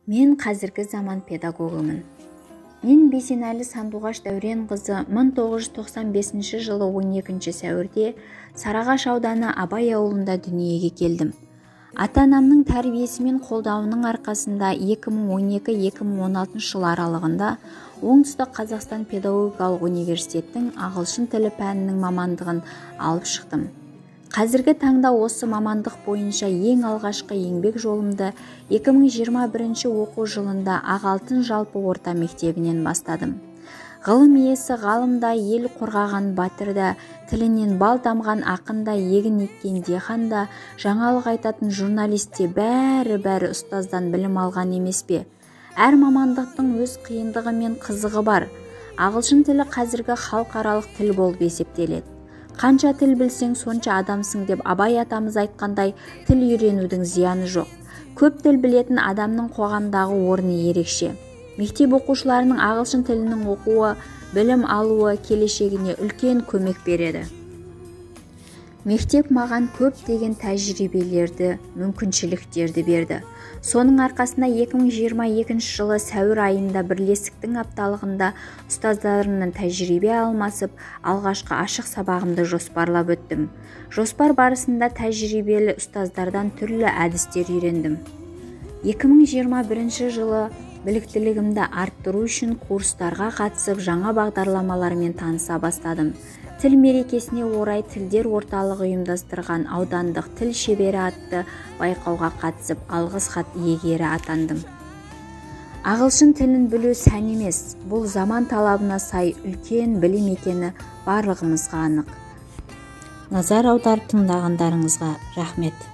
Мен қазіргі заман педагогымын. Мен Бейсенәлі Сандуғаш Дәуренқызы 1995 жылы 12 сәуірде Сарыағаш ауданы Абай ауылында дүниеге келдім. Ата-анамның тәрбиесі мен қолдауының арқасында 2012-2016 жыл аралығында Оңтүстік Қазақстан педагогикалық университеттің ағылшын тілі пәнінің мамандығын алып шықтым. Қазіргі таңда осы мамандық бойынша ең алғашқы еңбек жолымды 2021 оқу жылында Ақ Алтын жалпы орта мектебінен бастадым. Ғылым иесі ғалым да, ел қорғаған батыр да, тілінен бал тамған ақын да, егін еккен диқан да, жаңалық айтатын журналист те бәрі-бәрі ұстаздан білім алған емес пе? Әр мамандықтың өз қиындығы мен қызығы бар. Ағылшын тілі қазіргі халықаралық тіл болып есептеледі. Қанша тіл білсең, сонша адамсың деп Абай атамыз айтқандай, тіл үйренудің зияны жоқ. Көп тіл білетін адамның қоғамдағы орны ерекше. Мектеп оқушыларының ағылшын тілінің оқуы, білім алуы келешегіне үлкен көмек береді. Мектеп маған көптеген тәжірибелерді, мүмкіншіліктерді берді. Соның арқасында 2022 жылы сәуір айында бірлестіктің апталығында ұстаздарымнан тәжірибе алмасып, алғашқы ашық сабағымды жоспарлап өттім. Жоспар барысында тәжірибелі ұстаздардан түрлі әдістер үйрендім. 2021 жылы біліктілігімді арттыру үшін курстарға қатысып, жаңа бағдарламалармен таныса бастадым. Тіл мерекесіне орай тілдер орталығы ұйымдастырған аудандық тіл шебері атты байқауға қатысып, алғыс хат иегері атандым. Ағылшын тілін білу сән емес, бұл заман талабына сай үлкен білім екені барлығымызға анық. Назар аударып тыңдағандарыңызға рахмет.